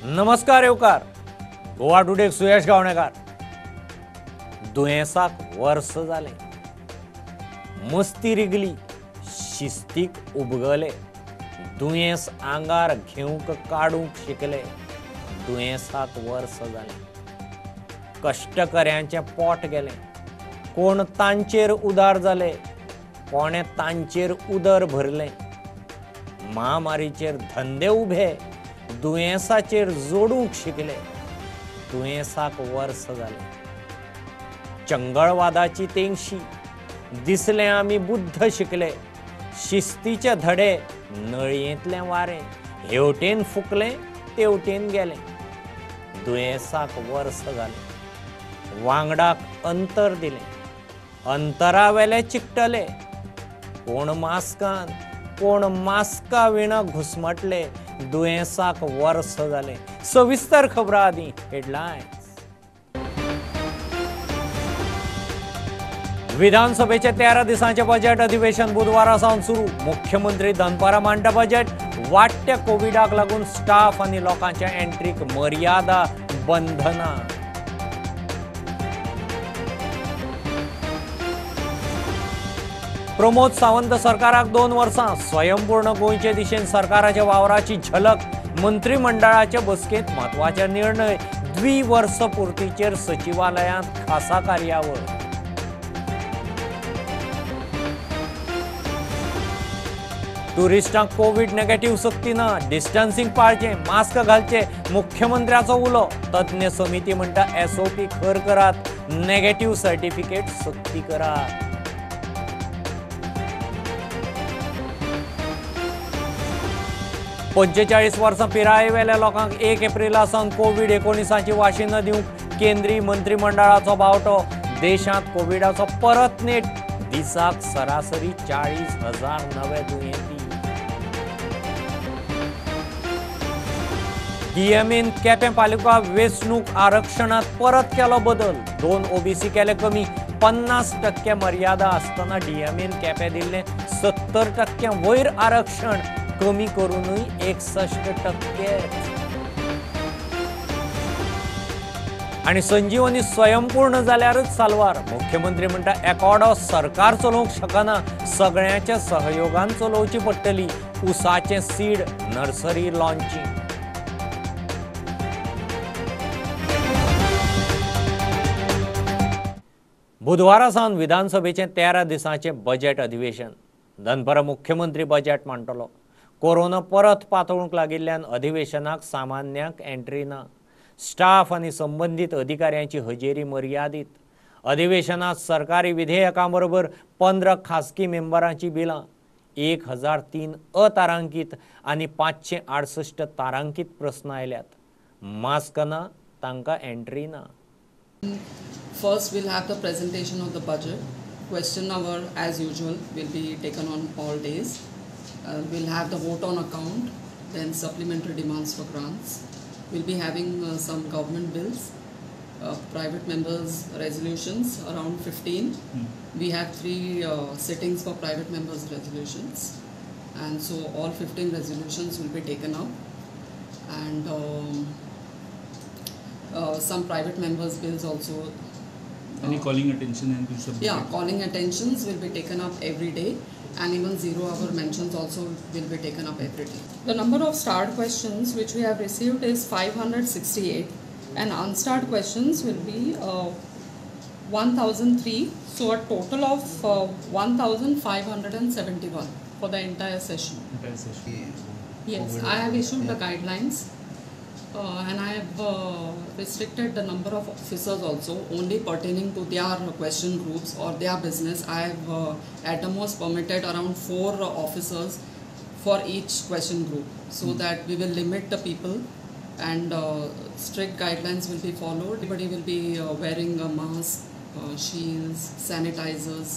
नमस्कार येवकार गोवा टुडेक सुयश गावणेकार। दुयेंसाक वर्स जालें, मस्ती रिगली, शिस्तीक उबगले, दुयेंस आंगार घेवंक काडूंक शिकले, दुयेंसाक वर्स जालें। कश्टकऱ्यांचें पोट गेलें, कोण तांचेर उदार जाले, कोणें तांचेर उदर भरलें। महामारीचेर धंदे उबे, दुयेंसाचेर जोडूंक शिकले, दुयेंसाक वर्स जालें। चंगळवादाची तेंगशी, दिसलें आमी बुद्ध शिकले, शिस्तीचे धडे नळयेंतलें वारें, हेवटेन फुकलें तेवटेन गेलें, दुयेंसाक वर्स जालें। वांगडाक अंतर दिलें, अंतरावेले चिकटले, कोण मास्कान कोण मास्का विणा घुसमटले, दुयेंसाक वर्स जालें। सविस्तर खबरां आदीं हेडलायन्स। विधानसभेचे 13 दिसांचे बजेट अधिवेशन बुधवारा सावन सुरू। मुख्यमंत्री दनपारा मांडटा बजेट। वाडट्या कोविडाक लागून स्टाफ आनी लोकांच्या एंट्रीक मर्यादा बंधना। प्रमोद सावंत सरकाराक 2 वर्सां, स्वयंपूर्ण गोंयचे दिशेन सरकाराच्या वावराची झलक। मंत्रिमंडळाचे बसकेंत म्हत्वाचे निर्णय। द्विवर्स पुर्तीचेर सचिवालयांत खासा कार्यावळ। टुरिस्टांक कोवीड नेगेटिव्ह सक्ती ना, डिस्टन्सिंग पाळचें, मास्क घालचें, मुख्यमंत्र्याचो उलो। तज्ञ समिती म्हणटा एसओपी खर करात, नेगेटिव्ह सर्टिफिकेट सक्ती करात। 45 वर्सां पिरायेवेल्या लोकांक 1 एप्रिला सावन कोवीड-19ची वाशिनां दिवंक केंद्रीय मंत्रिमंडळाचो बावटो। देशांत कोविडाचो परत नेट, दिसाक सरासरी 40,000 नवे दुयेंती। डीएमएन केपें पालिका वेंचणूक आरक्षणांत परत केलो बदल। 2 ओबीसी केले कमी, 50% मर्यादा आसतना डीएमएन केपें दिल्लें 70% वयर आरक्षण कमी करूनय 61%। आनी संजीवनी स्वयंपूर्ण जाल्यारच साल्वार। मुख्यमंत्री म्हणटा एकोडो सरकार चलोवंक शकना, सगळ्यांच्या सहयोगान चलोवची पडटली। उसाचें सीड नर्सरी लॉन्चिंग। बुधवारा सावन विधानसभेचें 13 दिसांचें बजेट अधिवेशन। दनपारा मुख्यमंत्री बजेट मांडटलो। कोरोना परत पातळूंक लागिल्ल्यान अधिवेशनाक सामान्यांक एंट्री ना। स्टाफ आनी संबंदीत अधिकाऱ्यांची हजेरी मर्यादीत। अधिवेशनात सरकारी विधेयकां बरोबर 15 खासगी मेंबरांची बिलां, 1003 अतारांकीत आनी 568 तारांकीत प्रस्न आयल्यात। मास्क ना, तांकां एंट्री ना। First we'll have the presentation of the budget. Question hour as usual will be taken on all days. We'll have the vote on account, then supplementary demands for grants. We'll be having some government bills, private members resolutions around 15. We have 3 sittings for private members resolutions, and so all 15 resolutions will be taken up, and some private members bills also. Any calling attention and will yeah, calling attentions will be taken up every day, and even 0 hour mentions also will be taken up every day. The number of starred questions which we have received is 568, and unstarred questions will be 1003, so a total of 1571 for the entire session. Entire session. Yes, I have issued the guidelines. And I have restricted the number of officers also, only pertaining to their question groups or their business. I have at the most permitted around 4 officers for each question group, so that we will limit the people, and strict guidelines will be followed. Everybody will be wearing a mask, shields, sanitizers.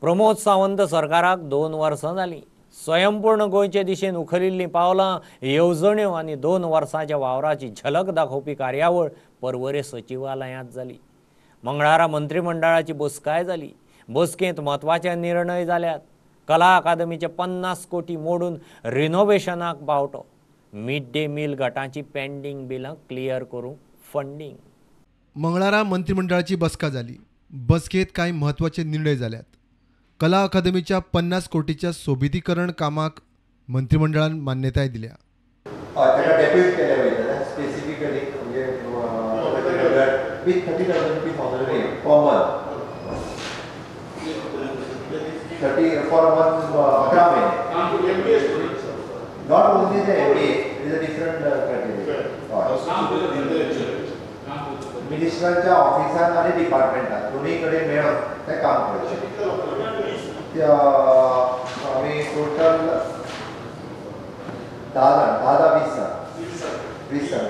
Pramod Sawant सरकाराक 2 वर्सां जालीं। स्वयंपूर्ण गोंयचे दिशेन उखलिल्लीं पावलां, येवजण्यो आनी 2 वर्सांच्या वावराची झलक दाखोवपी कार्यावळ पर्वरे सचिवालयांत जाली। मंगळारा मंत्रिमंडळाची बसकाय जाली। बसकेंत म्हत्वाचे निर्णय जाल्यात। कला अकादमीचे 50 कोटी मोडून रिनोव्हेशनाक बावटो. मिड डे मील गटांची पेंडींग बिलां क्लियर करूंक फंडींग. मंगळारा मंत्रिमंडळाची बसका जाली. बसकेत कांय म्हत्वाचे निर्णय जाल्यात. कला अकादमीच्या 50 कोटीच्या सोबितीकरण कामाक मंत्रिमंडळान मान्यताय दिल्या. ताका डेप्यूट केले वयता स्पेसिफिकली म्हणजे with 30,000 rupees honorarium per month, 30 for a month, 11 महिने. Not only the MBA, it is a different criteria. मिनिस्टरांच्या ऑफिसान आनी डिपार्टमेंटान दोनूय कडेन मेळून तें काम करचें. आमी टोटल 10 जाण, 10 10 20 जाण, 20 जाण.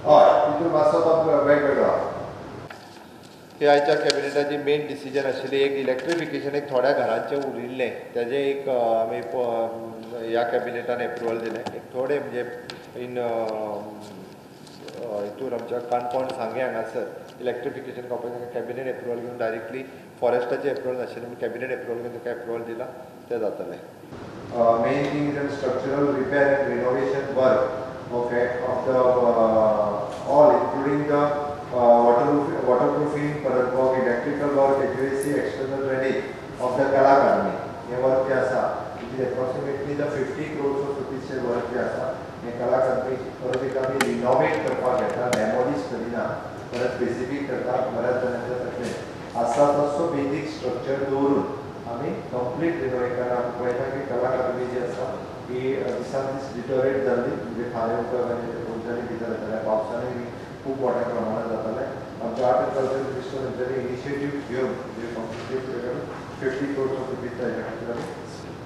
हय, तितून मातसो तो वेगवेगळो. हे आयच्या कॅबिनेटाची मेन डिसिजन आशिल्ली एक इलेक्ट्रिफिकेशन एक थोड्या घरांचें उरिल्लें तेजें एक आमी ह्या कॅबिनेटान एप्रुवल दिलें. एक थोडे म्हणजे इन हितून आमच्या काणकोण सांगें हांगासर इलेक्ट्रिफिकेशन कॉर्पोरेशन कॅबिनेट एप्रुवल घेवन डायरेक्टली फॉरेस्टाचें एप्रुवल नाशिल्लें म्हणून कॅबिनेट एप्रुवल घेवन ताका एप्रुवल दिलां, तें जातलें. Main thing is structural repair and renovation work, okay, of the all including the waterproofing, परत work, electrical work, HVAC, external drainage of the Kala Akademi. Hey work जे आसा it is approximately the 50 crores of रुपीजचे work जे आसा हे कला अकादमी परत एक आमी renovate करपाक घेता, डेमोलिश करिना, परत स्पेसिफीक करता. बऱ्याच जाणांच्या तकलेन आसा तसो बेजीक स्ट्रक्चर दवरून आमी कंप्लीट रिनोवेट कारण आमी पळयता की कला अकादमी जी आसा ही दिसान दीस डिटोरेट जाल्ली, म्हणजे खारें उदक आनी कोणच्यानी भितर जातालें, पावसांनी बी खूब मोठ्या प्रमाणात जातालें. आमच्या आर्ट एंड कल्चर मिनिस्टर तेंच्यांनी इनिशिएटीव घेवन म्हणजे कॉम्पिटेटीव करून 50 crores of rupees ताच्या खातीर आमी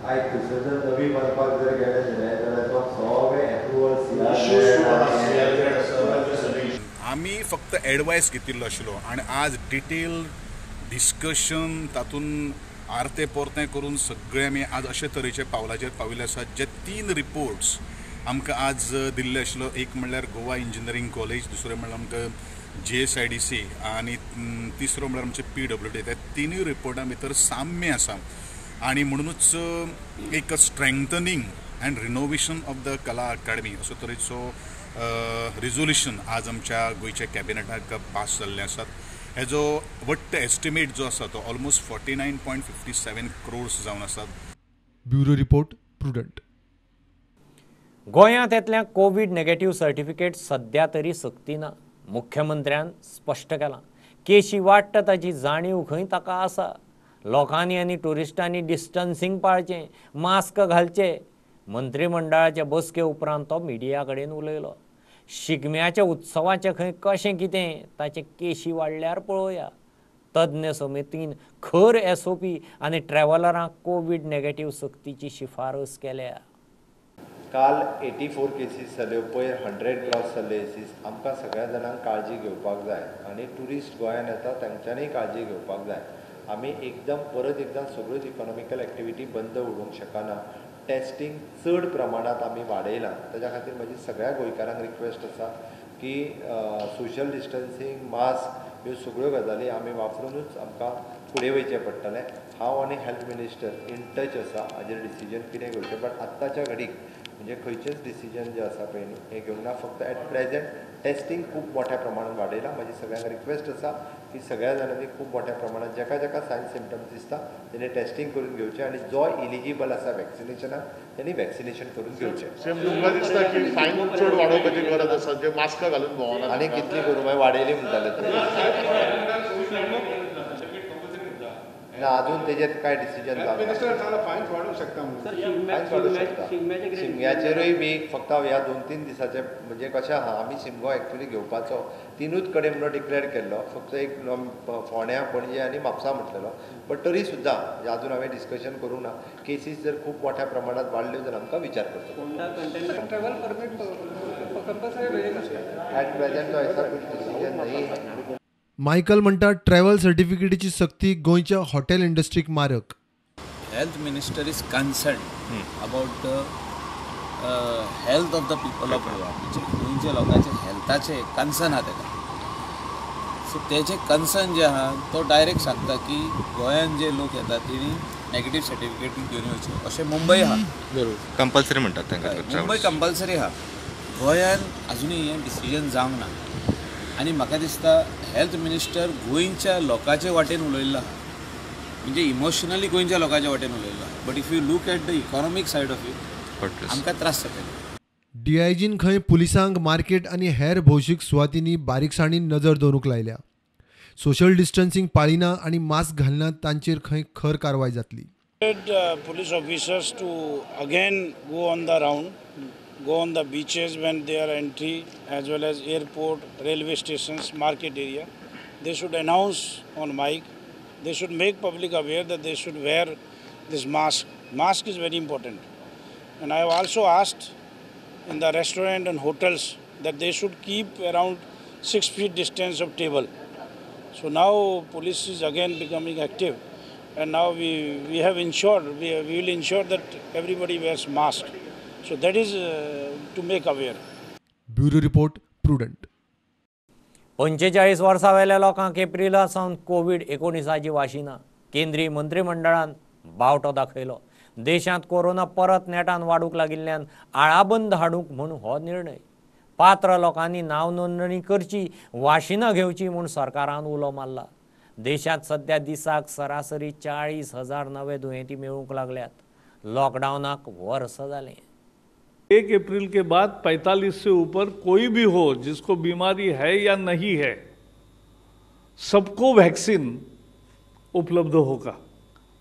आयज थंयसर जर नवी बांदपाक जर गेले जाल्यार तो सगळे एप्रुवल आमी फक्त एडवायस घेतिल्लो आशिल्लो आनी आज डिटेल डिस्कशन तातूंत आरतें परतें करून सगळें आमी आज अशे तरेचे पावलाचेर पाविल्ले आसात. जे 3 रिपोर्ट्स आमकां आज दिल्ले आशिल्लो, एक म्हणल्यार गोवा इंजिनियरींग कॉलेज, दुसरें म्हणल्यार आमकां GSIDC आनी तिसरो म्हणल्यार आमचें PWD. त्या तिनूय रिपोर्टां भितर साम्य आसा आनी म्हणुनूच एक strengthening and renovation of the Kala Akademi असो तरेचो रिजोल्युशन आज आमच्या गोंयच्या कॅबिनेटाक पास जाल्लें आसात. हेजो वट्ट एस्टिमेट जो आसा तो ऑलमोस्ट 49.57 crores जावन आसात. Bureau report, Prudent. गोंयांत येतल्या कोवीड नेगेटीव सर्टिफिकेट सद्या तरी सक्ती ना, मुख्यमंत्र्यान स्पश्ट केलां. केशी वाडटा ताची जाणीव खंय ताका आसा. लोकांनी आनी ट्युरिस्टांनी डिस्टन्सिंग पाळचें, मास्क घालचें. मंत्रिमंडळाचे बसके उपरांत तो मिडिया कडेन उलयलो. शिगम्याच्या उत्सवाचें खंय कशें कितें ताचें केशी वाडल्यार पळोवया. तज्ञ समितीन खर SOP आनी ट्रॅव्हलरांक कोवीड नेगेटीव सक्तीची शिफारस केल्या. काल 84 केसीस जाल्यो, पयर 100 क्रॉस जाल्ले केसीस. आमकां सगळ्या जाणांक काळजी घेवपाक जाय आनी ट्युरिस्ट गोंयांत येता तांच्यांनीय काळजी घेवपाक जाय. आमी एकदम परत एकदां सगळ्योच इकॉनॉमिकल एक्टिविटी बंद उडोवंक शकना. टेस्टिंग चड प्रमाणांत आमी वाडयलां, ताच्या खातीर म्हजी सगळ्या गोंयकारांक रिक्वेस्ट आसा की सोशल डिस्टन्सिंग, मास्क ह्यो सगळ्यो गजाली आमी वापरुनूच आमकां फुडें वयचें पडटलें. हांव आनी हेल्थ मिनिस्टर इन टच आसा हाजेर डिसिजन कितें घेवचें, बट आत्ताच्या घडीक म्हणजे खंयचेच डिसिजन जे आसा पळय न्ही हें घेवंक ना. फक्त एट प्रेजेंट टेस्टिंग खूब मोठ्या प्रमाणात वाडयलां. म्हजी सगळ्यांक रिक्वेस्ट आसा की सगळ्या जाणांनी खूब मोठ्या प्रमाणात जाका जाका सायन सिमटम्स दिसता तेणी टेस्टिंग करून घेवचें आनी जो इलिजिबल आसा वॅक्सिनेशनाक तेणी वॅक्सिनेशन करून घेवचें. तुमकां दिसता की फायन चड वाडोवपाची गरज आसा, जे मास्कां घालून भोंवना आनी कितली करूं मागीर वाडयली म्हणटाले तुमी. ना अजून तेजेर कांय डिसिजन जावंक शकता. शिमग्याचेरूय बी फक्त ह्या 2-3 दिसाचे म्हणजे कशें आहा, आमी शिमगो एक्चुली घेवपाचो 3ूच कडेन म्हणून डिक्लेअर केल्लो, फक्त एक फोंड्या, पणजे आनी म्हापसा म्हटलेलो. बट तरी सुद्दां अजून हांवें डिस्कशन करूंक ना. केसीस जर खूब मोठ्या प्रमाणात वाडल्यो जाल्यार आमकां विचार करचो. एट प्रेजेंट ऐसा कुछ डिसिजन नहीं. मायकल म्हणटा ट्रॅव्हल सर्टिफिकेटीची सक्ती गोंयच्या हॉटेल इंडस्ट्रीक मारक. Health minister is concern about the health of the people of Goa. गोंयच्या लोकांचे हेल्थाचे कन्सर्न आहा तेका. सो तेजे कन्सर्न जे आहा तो डायरेक्ट सांगता की गोंयान जे लोक येता तेणी नेगेटीव सर्टिफिकेट घेवन येवचें अशें मुंबय आहा. बरोबर, कंपल्सरी म्हणटात तांकां. मुंबय कंपल्सरी आहा. गोंयान अजुनूय हें डिसिजन जावंक ना आनी म्हाका दिसता हेल्थ मिनिस्टर गोंयच्या लोकांचे वाटेन उलयल्लो आहा, म्हणजे इमोशनली गोंयच्या लोकांच्या वाटेन उलयल्लो आहा. But if you look at the economic side of it आमकां त्रास जातले. डीआयजीन खंय पुलिसांक मार्केट आनी हेर भौशीक सुवातींनी बारीकसाणीन नजर दवरूंक लायल्या. सोशल डिस्टन्सिंग पाळिना आनी मास्क घालना तांचेर खंय खर कारवाय जातली. Police officers to again go on the round, go on the beaches when they are entry, as well as airport, railway stations, market area. They should announce on mic. They should make public aware that they should wear this mask. Mask is very important. And I have also asked in the restaurant and hotels that they should keep around 6 feet distance of table. So now police is again becoming active, and now we have ensured, we will ensure that everybody wears mask. So that is to make aware. Bureau report, Prudent. 45 वर्सां वेल्या लोकांक Aprilia सावन Covid 19ची वाशिनां केंद्रीय मंत्रिमंडळान बावटो दाखयलो. देशांत corona परत नेटान वाडूंक लागिल्ल्यान आळाबंद हाडूंक म्हूण हो निर्णय. पात्र लोकांनी नांव नोंदणी करची, वाशिनां घेवची म्हूण सरकारान उलो मारला. देशांत सद्या दिसाक सरासरी 40,000 नवे दुयेंती मेळूंक लागल्यात. लॉकडावनाक वर्स जालें. 1 अप्रैल के बाद 45 से ऊपर कोई भी हो जिसको बीमारी है या नहीं है, सबको वैक्सीन उपलब्ध होगा.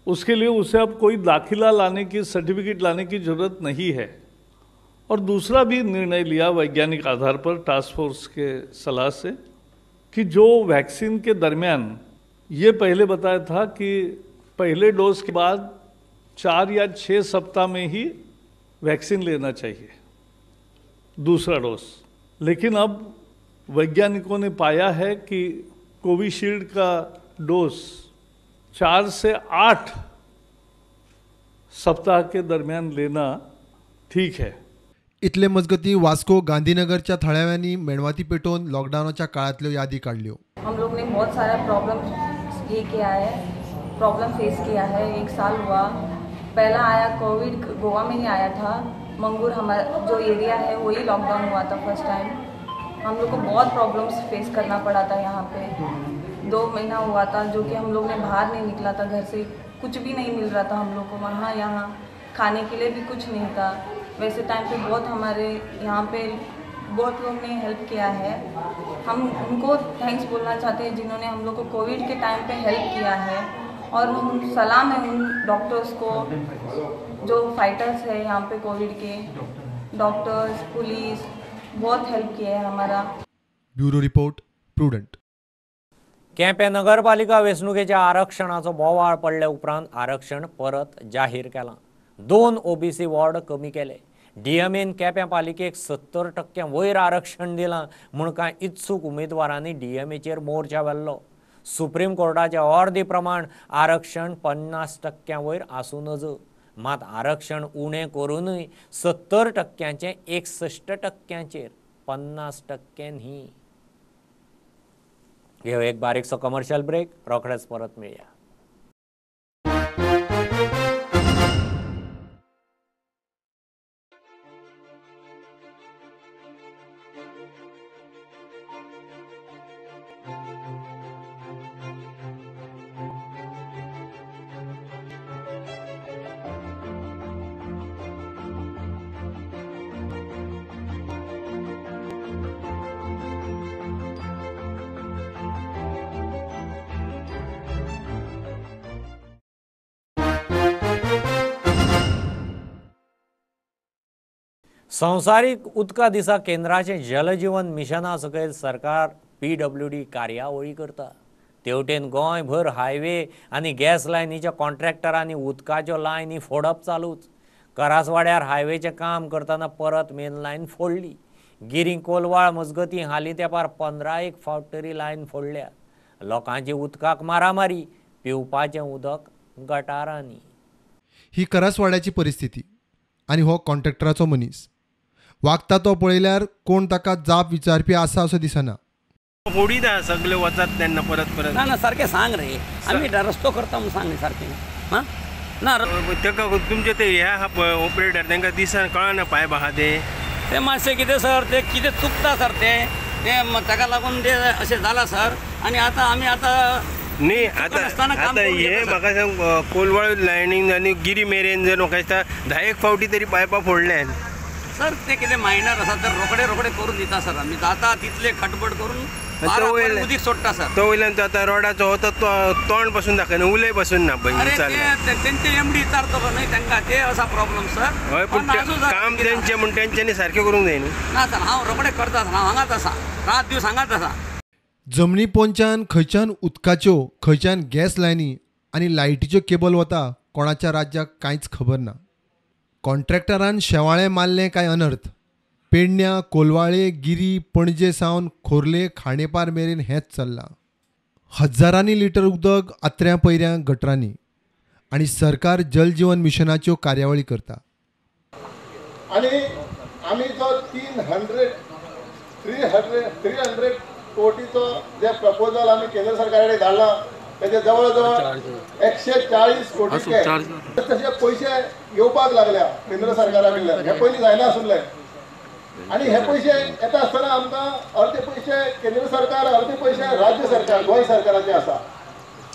उसके लिए उसे अब कोई दाखिला लाने की, सर्टिफिकेट लाने की जरूरत नहीं है. और दूसरा भी निर्णय लिया वैज्ञानिक आधार पर टास्क फोर्स के सलाह से कि जो वैक्सीन के दरमियान, ये पहले बताया था कि पहले डोज के बाद 4 या 6 सप्ताह में ही वैक्सीन लेना चाहिए दूसरा डोज, लेकिन अब वैज्ञानिकों ने पाया है कि कोविशील्ड का डोज 4 से 8 सप्ताह के दरमियान लेना ठीक है. इतले मजगती वास्को गांधीनगरच्या थळाव्यांनी मेणवाती पेटोवन लॉकडावनाच्या काळांतल्यो यादी काडल्यो. हम लोग ने बहुत सारा प्रॉब्लम ये किया है, प्रॉब्लम फेस किया है. 1 साल हुआ, पहला आया कोविड गोवा में ही आया था. मंगूर हमारा जो एरिया है वही लॉकडाउन हुआ था फर्स्ट टाइम. हम लोग को बहुत प्रॉब्लम्स फेस करना पड़ा था यहाँ पे. 2 महीना हुआ था जो कि हम लोग ने बाहर नहीं निकला था, घर से कुछ भी नहीं मिल रहा था हम लोग को. वहाँ यहाँ खाने के लिए भी कुछ नहीं था. वैसे टाइम पे बहुत हमारे यहाँ पे बहुत लोग ने हेल्प किया है. हम उनको thanks बोलना चाहते हैं जिन्होंने हम लोग को कोविड के टाइम पे हेल्प किया है. और हम सलाम है उन डॉक्टर्स को जो फाइटर्स है यहाँ पे कोविड के, डॉक्टर्स, पुलिस, बहुत हेल्प किया है हमारा. Bureau report, Prudent. Quepem नगरपालिका वेंचणुकेच्या आरक्षणाचो बोवाळ पडल्या उपरांत आरक्षण परत जाहीर केलां. 2 ओबीसी वॉर्ड कमी केले. डीएमएन केपें पालिकेक 70% वयर आरक्षण दिलां म्हूण कांय इत्सूक उमेदवारांनी डीएमएचेर मोर्चा व्हेल्लो. सुप्रीम कोर्टाच्या ऑर्दी प्रमाण आरक्षण 50% वयर आसूं नज, मात आरक्षण उणें करूनय 70%चें 61%चेर, 50% न्ही. घेवया एक बारीकसो कमर्शियल ब्रेक, रोखडेच परत मेळया. संवसारीक उदका दिसा केंद्राचे जलजीवन मिशना सकयल सरकार PWD कार्यावळी करता. तेवटेन गोंयभर हायवे आनी गॅस लायनीच्या कॉन्ट्रॅक्टरांनी उदकाच्यो लायनी फोडप चालूच. करासवाड्यार हायवेचें काम करतना परत मेन लायन फोडली. गिरी कोलवाळ मजगतीं हालीं तेंपार 15 फावट तरी लायन फोडल्या. लोकांची उदकाक मारामारी, पिवपाचें उदक गटारांनी. ही करासवाड्याची परिस्थिती आनी हो कॉन्ट्रॅक्टराचो मनीस वागता तो पळयल्यार कोण ताका जाप विचारपी आसा असो दिसना. फोडिना सगळे वचात तेन्ना परत परत. ना ना सारकें सांग रे, आमी रस्तो करता म्हणून सांग न्ही सारकें. हां ना ताका तुमचे ते हे आहा पळय ऑपरेटर तांकां दिसान कळना पायप आहा ते ते मातशें कितें सर ते कितें चुकता सर ते ताका लागून ते अशें जालां सर. आनी आतां आमी आतां न्ही आतां आतां हे म्हाका सांग कोलवाळ लायनीन आनी गिरी मेरेन जर म्हाका दिसता 10 फावटी तरी पायपां फोडल्यान सर. ते कितें मायनर आसा तर रोखडे रोखडे करून दिता सर आमी, जाता तितले खटबट करून उदीक सोडटा सर. तो वयल्यान तो आतां रोडाचो तो तोंड पासून दाखयना, उलय पासून ना पळय. तेंचे एमडी विचारतलो न्हय तांकां, ते आसा प्रॉब्लम सर. हय पूण काम तेंचें म्हूण तेंच्यांनी सारकें करूंक जाय न्ही. ना सर हांव रोखडे करता सर, हांव हांगाच आसा, रात दीस हांगाच आसा. जमनी पोंच्यान खंयच्यान उदकाच्यो, खंयच्यान गॅस लायनी आनी लायटीच्यो केबल वता कोणाच्या राज्याक कांयच खबर ना. कॉन्ट्रॅक्टरान शेवाळें मारलें काय अनर्थ. पेडण्या, कोलवाळे, गिरी, पणजे सावन खोर्ले, खांडेपार मेरेन हेंच चल्लां. हजारांनी लिटर उदक आत्र्या पयऱ्यां गटरांनी आनी सरकार जल जीवन मिशनाच्यो कार्यावळी करता. आनी आमी जो 300 कोटीचो जे प्रपोजल आमी केंद्र सरकारा कडेन धाडला तेजे जवळ जवळ 140 कोटी तशे पयशे येवपाक लागल्या केंद्र सरकारा कडल्यान. हे पयलीं जायना आसुल्ले आनी हे पयशे येता आसतना आमकां अर्दे पयशे केंद्र सरकार, अर्दे पयशे राज्य सरकार गोंय सरकाराचे आसा.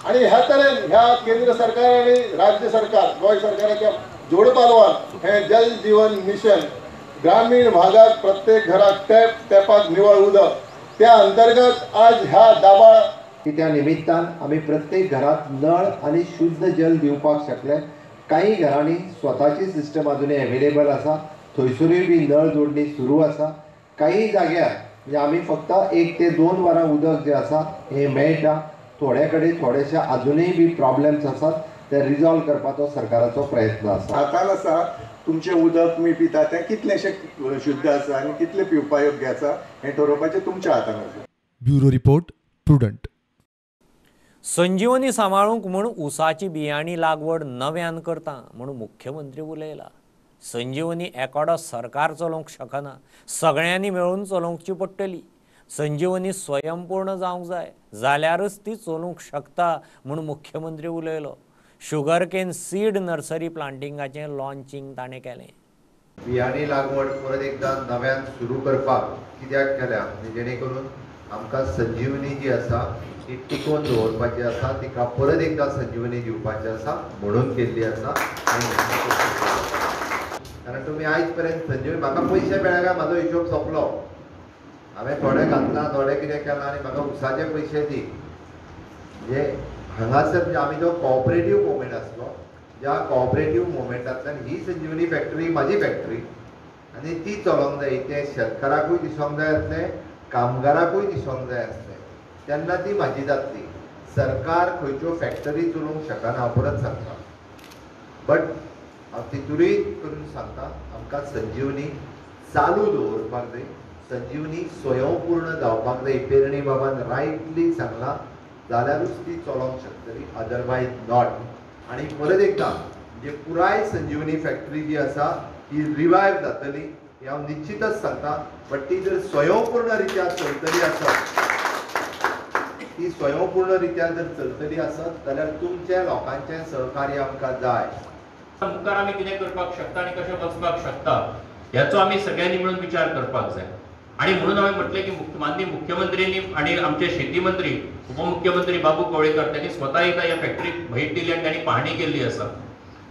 आनी ह्या तरेन ह्या केंद्र सरकार आनी राज्य सरकार गोंय सरकाराच्या जोडपालवान हे जल जीवन मिशन ग्रामीण भागात प्रत्येक घरात टॅप टॅपाक निवळ उदक त्या अंतर्गत आज ह्या दाबाळ की त्या निमित्तान आमी प्रत्येक घरात नळ आनी शुद्ध जल दिवपाक शकले. काही घरांनी स्वताची सिस्टम अजूनय अवेलेबल आसा, थंयसरूय बी नळ जोडणी सुरू आसा. काही जाग्यार म्हणजे आमी फक्त 1 ते 2 वरां उदक जें आसा हें मेळटा. थोड्या कडेन थोडेशे अजुनूय बी प्रॉब्लेम्स आसात ते रिजॉल्व करपाचो सरकाराचो प्रयत्न आसा. हातान आसा तुमचें उदक तुमी पिता तें कितलेंशें शुद्ध आसा आनी कितलें पिवपा योग्य आसा हें ठरोवपाचें तुमच्या हातान आसा. Bureau report, Prudent. संजीवनी सांबाळूंक म्हूण ऊसाची बियाणी लागवड नव्यान करता म्हूण मुख्यमंत्री उलयला. संजीवनी एकोडो सरकार चलोवंक शकना, सगळ्यांनी मेळून चलोवची पडटली. संजीवनी स्वयंपूर्ण जावंक जाय जाल्यारच ती चलोवंक शकता म्हूण मुख्यमंत्री उलयलो. शुगरकेन सीड नर्सरी प्लांटिंगाचें लॉन्चिंग ताणें केलें. बियाणी लागवड परत एकदां नव्यान सुरू करपाक कित्याक केल्या जेणे करून आमकां संजीवनी जी आसा ती टिकोवन दवरपाची आसा, तिका परत एकदां संजीवनी दिवपाची आसा म्हणून केल्ली आसा. कारण तुमी आयज पर्यंत संजीवनी म्हाका पयशे मेळ्ळे काय म्हाजो हिशोब सोंपलो, हांवें थोडे घातला थोडे कितें केलां आनी म्हाका ऊसाचे पयशे दी. म्हणजे हांगासर म्हणजे आमी जो कॉपरेटीव मुवमेंट आसलो ज्या कॉपरेटीव मुवमेंटांतल्यान ही संजीवनी फॅक्टरी म्हाजी फॅक्टरी आनी ती चलोवंक जाय, तें शेतकाराकूय दिसोंक जाय आसलें, कामगाराकूय दिसोंक जाय आसलें, तेन्ना ती म्हाजी जातली. सरकार खंयच्यो फॅक्टरी चलोवंक शकना हांव परत सांगता, बट हांव तितूरय करून सांगता आमकां संजीवनी चालू दवरपाक जाय, संजीवनी स्वयंपूर्ण जावपाक जाय. पेरणी बाबान रायटली सांगलां जाल्यारूच ती चलोवंक शकतली, अदरवायज not. आनी परत एकदां म्हणजे पुराय संजीवनी फॅक्टरी जी आसा ही रिवायव जातली हें हांव निश्चितच सांगता. बट ती जर स्वयंपूर्ण रित्या चलतली आसत, ती स्वयंपूर्ण रित्या जर चलतली आसत जाल्यार तुमच्या लोकांचें सहकार्य आमकां जाय. मुखार आमी कितें करपाक शकता आनी कशें वचपाक शकता ह्याचो आमी सगळ्यांनी मिळून विचार करपाक जाय. आनी म्हणून हांवें म्हटलें की माननीय मुख्यमंत्र्यांनी आनी आमचे शेती मंत्री उपमुख्यमंत्री बाबू कवळेकर त्यांनी स्वता एकदा ह्या फॅक्टरीक भेट दिली आनी त्यांनी पाहणी केल्ली आसा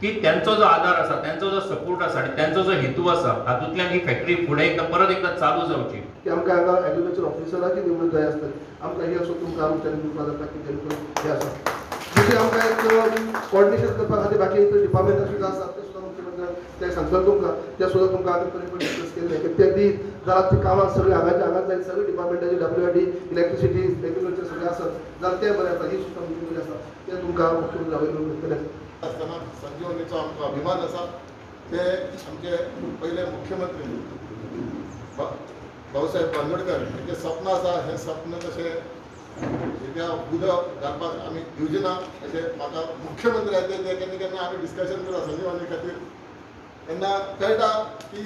की त्यांचो जो आधार आसा, त्यांचो जो सपोर्ट आसा आनी त्यांचो जो हेतू आसा हातूंतल्यान ही फॅक्टरी फुडें एकदां परत एकदां चालू जावची. की आमकां हांगा एग्रीकल्चर ऑफिसराची नेमणूक जाय आसतली, आमकां ही असो तुमकां आमच्यानी दिवपाक जाता की जेणे करून हें आसा. दुसरें आमकां एक कॉर्डिनेशन करपा खातीर बाकी डिपार्टमेंटां सुद्दां आसात ते सुद्दां मुख्यमंत्र्यान ते सांगतले तुमकां, ते सुद्दां तुमकां आमी पयलीं डिस्कस केल्ले की ते दीत जाल्यार ते कामां सगळीं हांगाचे हांगाच जाय, सगळीं डिपार्टमेंटाची डब्ल्यू डी, इलेक्ट्रिसिटी, एग्रीकल्चर सगळें आसत जाल्यार तें बरें आसा. ही सुद्दां मिटींग आसा ते तुमकां मुख्यमंत्री अवेलेबल करतले. आसतना संजीवनीचो आमकां अभिमान आसा. ते आमचे पयले मुख्यमंत्री भाऊसाहेब बांदोडकर हेंचें सपन आसा, हें सपन तशें त्या उदक घालपाक आमी दिवचे ना अशें म्हाका मुख्यमंत्र्याचे ते केन्ना केन्ना आमी डिस्कशन करता संजीवनी खातीर, तेन्ना कळटा की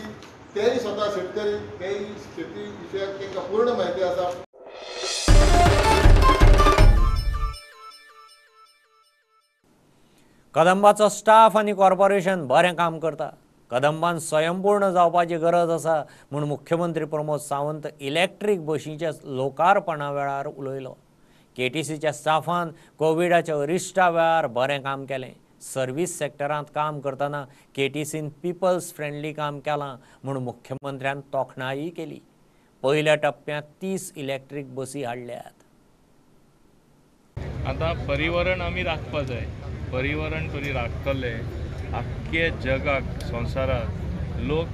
तेय स्वता शेतकरी, तेय शेती विशयाक तांकां पूर्ण म्हायती आसा. कदंबाचो स्टाफ आनी कॉर्पोरेशन बरें काम करता. कदंबान स्वयंपूर्ण जावपाची गरज आसा म्हूण मुख्यमंत्री प्रमोद सावंत इलेक्ट्रीक बशींच्या लोकार्पणा वेळार उलयलो. केटीसीच्या स्टाफान कोविडाच्या अरिश्टा वेळार बरें काम केलें. सर्वीस सेक्टरांत काम करतना केटीसीन पिपल्स फ्रेंडली काम केलां म्हूण मुख्यमंत्र्यान तोखणाय केली. पयल्या टप्प्यांत 30 इलेक्ट्रीक बसी हाडल्यात. आतां पर्यावरण आमी राखपा जाय. पर्यावरण तरी राखतले आख्खे जगाक संवसाराक लोक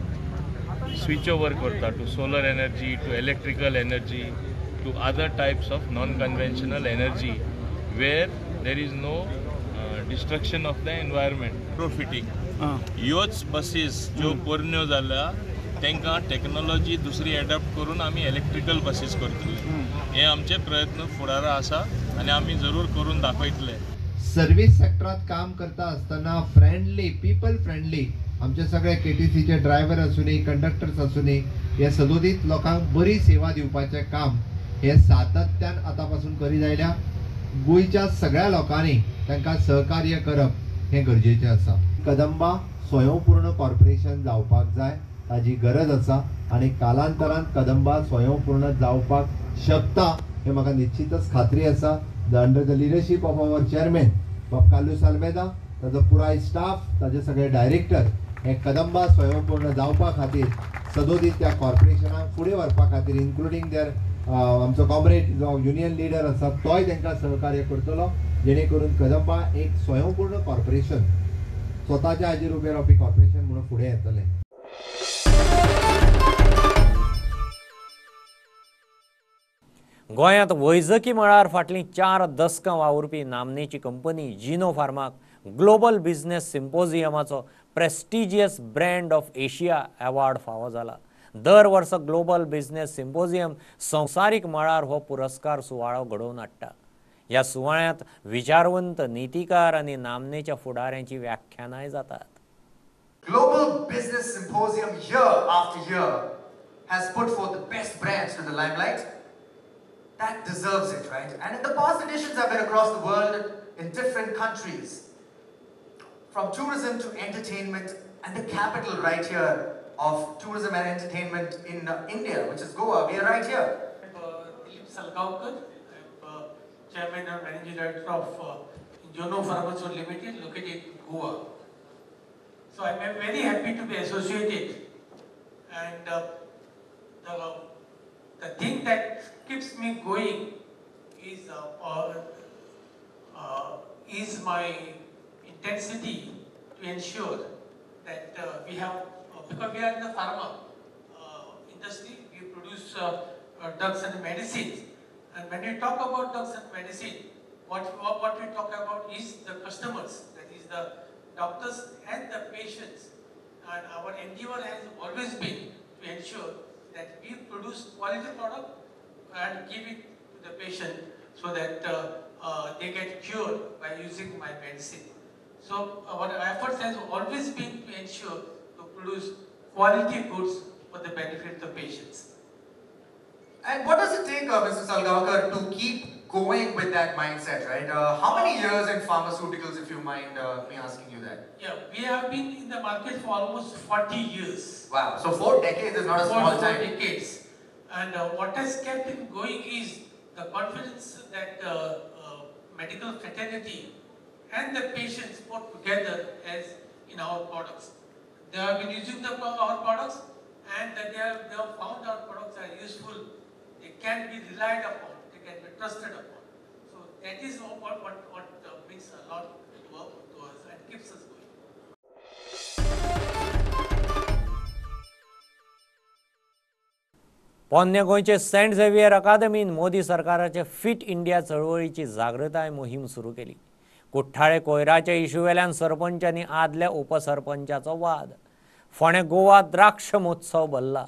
स्विच ओवर करता to solar energy, to electrical energy, to other types of non conventional energy where there is no destruction of the environment. Profiting ह्योच बसीस ज्यो पोरण्यो जाल्या तांकां टॅक्नोलॉजी दुसरी एडॉप्ट करून आमी इलेक्ट्रिकल बसीस करतले. हे आमचे प्रयत्न फुडारा आसा आनी आमी जरूर करून दाखयतले. सर्वीस सेक्टरात काम करता आसतना फ्रेंडली, पीपल फ्रेंडली आमचे सगळे केटीसीचे ड्रायव्हर आसूनी, कंडक्टर्स आसूनी, हे सदोदीत लोकांक बरी सेवा दिवपाचें काम हे सातत्यान आतां पासून करीत आयल्या. गोंयच्या सगळ्या लोकांनी तांकां सहकार्य करप हें गरजेचें आसा. कदंबा स्वयंपूर्ण कॉर्पोरेशन जावपाक जाय, ताजी गरज आसा आनी कालांतरान कदंबा स्वयंपूर्ण जावपाक शकता हें म्हाका निश्चितच खात्री आसा. Under the leadership of our chairman बाब कार्लुस आल्मेदा, ताजो पुराय स्टाफ, ताजे सगळे डायरेक्टर हे कदंबा स्वयंपूर्ण जावपा खातीर सदोदीत त्या कॉर्पोरेशनाक फुडें व्हरपा खातीर इन्क्लुडींग there आमचो कॉम्रेड जो युनियन लिडर आसा तोय तांकां सहकार्य करतलो, जेणे करून कदंबा एक स्वयंपूर्ण कॉर्पोरेशन, स्वताच्या हाजेर उबें रावपी कॉर्पोरेशन म्हणून फुडें येतलें. गोंयांत वैजकी मळार फाटलीं 4 दसकां वावुरपी नामनेची कंपनी जिनो फार्माक ग्लोबल बिझनेस सिम्पोजियमाचो prestigious brand of Asia award फावो जाला. दर वर्सा ग्लोबल बिझनेस सिम्पोजियम संवसारीक मळार हो पुरस्कार सुवाळो घडोवन हाडटा. ह्या सुवाळ्यांत विचारवंत, नितीकार आनी नामनेच्या फुडाऱ्यांची व्याख्यानांय जातात. Global Business Symposium year after year has put forth the best brands to the limelight. That deserves it, right? And in the past editions have been across the world in different countries. From tourism to entertainment, and the capital right here of tourism and entertainment in India, which is Goa. We are right here. I'm Dilip Salgaonkar. I'm Chairman and Managing Director of Jono Pharmaceutical Limited, located in Goa. So I'm very happy to be associated, and the thing that keeps me going is my intensity to ensure that we have, because we are in the pharma industry, we produce drugs and medicines, and when we talk about drugs and medicine, what we talk about is the customers, that is the doctors and the patients, and our endeavor has always been to ensure that we produce quality product and give it to the patient so that they get cured by using my medicine. So our efforts has always been to ensure to produce quality goods for the benefit of the patients. And what does it take, Mr. Salgaonkar, to keep going with that mindset, right? How many years in pharmaceuticals, if you mind me asking you that? Yeah, we have been in the market for almost 40 years. Wow, so 4 decades is not a small time. 4 decades. And what has kept it going is the confidence that medical fraternity and the patients put together as in our products. They have been using our products, and they have found our products are useful. They can be relied upon. They can be trusted upon. So that is what means a lot to us and keeps us going. पोन्ने गोंयचे Saint Xavier अकादमीन Modi सरकाराचे fit India चळवळीची जागृताय मोहीम सुरू केली. कुठ्ठाळे कोयराच्या इशूवेल्यान सरपंच आनी आदल्या उपसरपंचाचो वाद. फोंडें गोवा द्राक्ष महोत्सव भरला.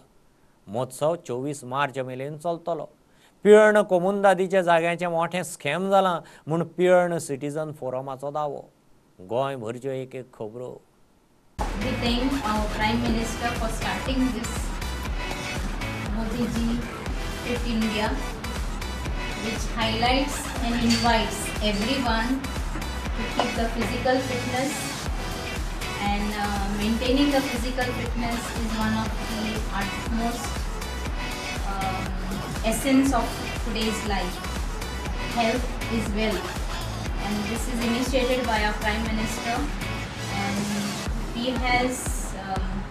महोत्सव 24 मार्च मेरेन चलतलो. पिळर्ण कोमुंदादीच्या जाग्याचें मोठें स्कॅम जालां म्हूण पिळर्ण सिटीजन फोरमाचो दावो. गोंय भरच्यो एक एक खबरो. We thank our Prime Minister for starting this Modi ji Fit India, which highlights and invites everyone to keep the physical fitness, and maintaining the physical fitness is one of the utmost essence of today's life. Health is wealth, and this is initiated by our Prime Minister, and he has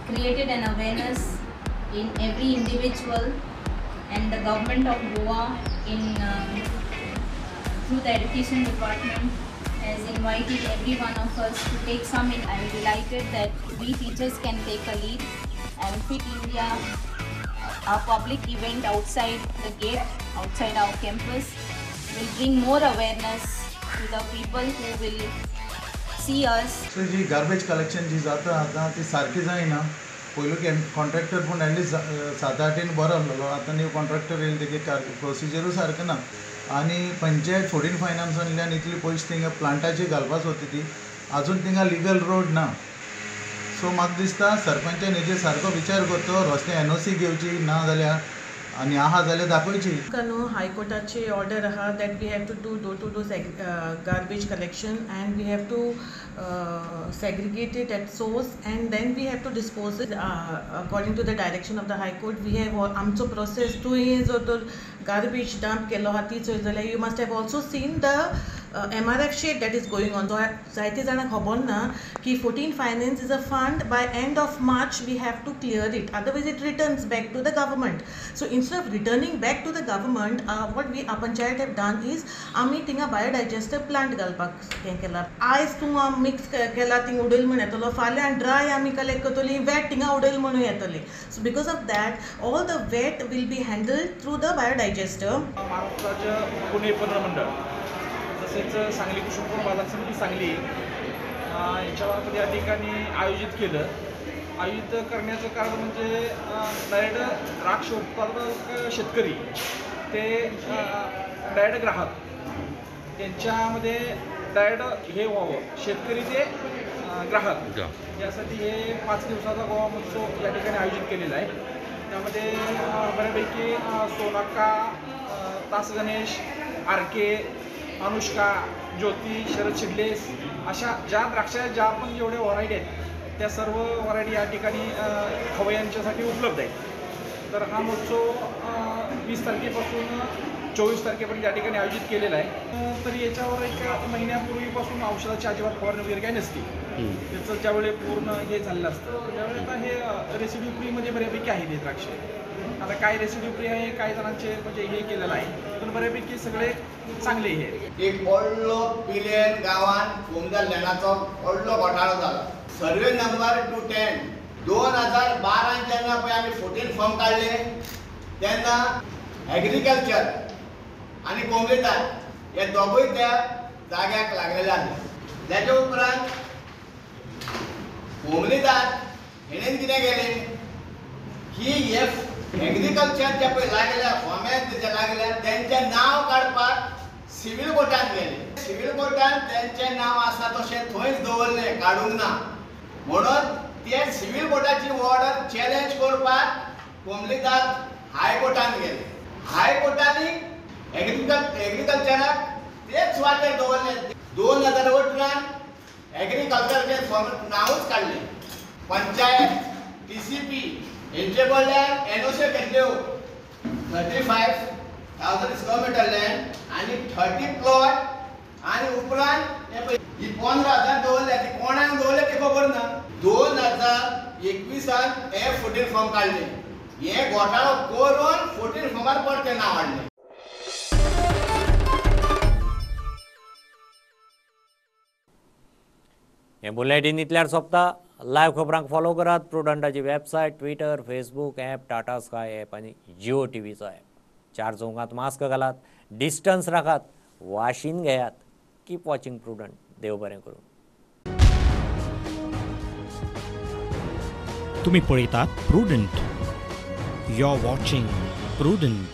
created an awareness in every individual, and the government of Goa in through the education department has invited every one of us to take some in. I am delighted that we teachers can take a lead and Fit India, our public event outside the gate, outside our campus, will bring more awareness to the people who will see us. So ji garbage collection जी जाता आतां ती सारकी जायना. पयलू contractor पूण at least 7-8 बरो आसलेलो, आतां न्यू कॉन्ट्रॅक्टर येयले तेगे प्रोसिजरूय सारकें ना. आनी पंचायत 14 फायनान्सांतल्यान इतले पयशे थिंगा प्लांटाचेर घालपा सोदता ती, आजून थिंगा लिगल रोड ना. सो म्हाका दिसता सरपंचान हेजेर सारको विचार करचो, रस्ते NOC घेवची ना जाल्यार आनी आहा जाल्यार दाखोवची. न्हू हायकोर्टाची ऑर्डर आहा that we have to do door to door garbage collection and we have to segregate it at source and then we have to dispose it according to the direction of the high court. We have आमचो process तुवें जर तर garbage dump केलो आहा ती चोयत जाल्यार you must have also seen the MRF shed that is going on. जायते जाणांक खबर ना की 14 finance is a fund, by end of March we have to clear it, otherwise it returns back to the government. So instead of returning back to the government, what we panchayat have done is आमी थिंगा बायोडायजेस्टर plant घालपाक हें केलां. आयज तूं mix केला thing उडयल म्हूण येतलो, फाल्यां ड्राय आमी कलेक्ट करतली, वेट थिंगा उडयल म्हणून येतली. So because of that all the wet will be handled through the biodigester. Maharashtra राज्य पुणे विपणन मंडळ तसेच सांगली कृषी उत्पन्न बाजार समिती सांगली यांच्यामार्फत या ठिकाणी आयोजित केलं. आयोजित करण्याचं कारण म्हणजे डायरेक्ट द्राक्ष उत्पादक शेतकरी ते डायरेक्ट ग्राहक त्यांच्यामध्ये डायरेक्ट हे व्हावं, शेतकरी ते ग्राहक, यासाठी हे 5 दिवसाचा गोवा महोत्सव या ठिकाणी आयोजित केलेला आहे. त्यामध्ये बऱ्यापैकी सोनाका, तास गणेश, RK, Anushka, ज्योती, शरद शिडलेस अशा ज्या द्राक्षा ज्या पण जेवढ्या व्हरायटी आहेत त्या सर्व व्हरायटी या ठिकाणी खवय्यांच्यासाठी उपलब्ध आहेत. तर हा महोत्सव 20 तारखेपासून 24 तारखेपर्यंत या ठिकाणी आयोजित केलेला आहे. तर याच्यावर एक महिन्यापूर्वीपासून औषधाची अजिबात फवारणी वगैरे काही नसते, त्याचं ज्यावेळी पूर्ण हे झालेलं असतं त्यावेळी. आता हे रेसिड्यू फ्रीमध्ये बऱ्यापैकी आहे ते द्राक्षे. आता काय रेसिड्यू फ्री आहे, काही जणांचे म्हणजे हे केलेलं आहे, पण बऱ्यापैकी सगळे चांगले हे. एक व्हडलो पिलेन गांवान कोमदार लँडाचो व्हडलो घोटाळो जाला. सर्वे नंबर 210 2012 जेन्ना पळय आमी 14 फॉर्म काडले तेन्ना एग्रीकल्चर आनी कोमलेदार हे दोगूय त्या जाग्याक लागलेले आसले. तेच्या उपरांत कोमलेदार हेणेन कितें केलें की हे एग्रीकल्चर जे पळय लागल्या फॉर्मेन जे लागल्या तेंचें नांव काडपाक सिवील कोर्टान गेले. सिवील कोर्टान तेंचें नांव आसा तशें थंयच दवरलें, काडूंक ना. म्हणून ते सिवील कोर्टाची ऑर्डर चॅलेंज करपाक कोमलेदार हायकोर्टान गेले. हायकोर्टांनी एग्रीकल्चराक तेच सुवातेर दवरले. 2018 एग्रीकल्चरचें फॉर्म नांवूच काडलें. पंचायत, TCP हेंचे कडल्यान NOC घेतल्यो 35,000 स्क्वेअर मिटर लँड आनी 30 प्लॉट. आनी उपरांत ही 15,000 दवरल्या, ती कोणाक दवरल्या ती खबर ना. 2021 हे 14 फॉर्म काडले, हे घोटाळो करून 14 फॉर्मार परतें नांव हाडलें. हें बुलेटीन इतल्यार सोंपता. लायव्ह खबरांक फॉलो करात प्रुडंटाची website, Twitter, Facebook app, Tata Sky app आनी जिओ टीव्हीचो ॲप. 4 चौकांत मास्क घालात, डिस्टन्स राखात, वाशीन घेयात. Keep watching Prudent. देव बरें करूं. तुम्ही पळयतात Prudent. You are watching Prudent.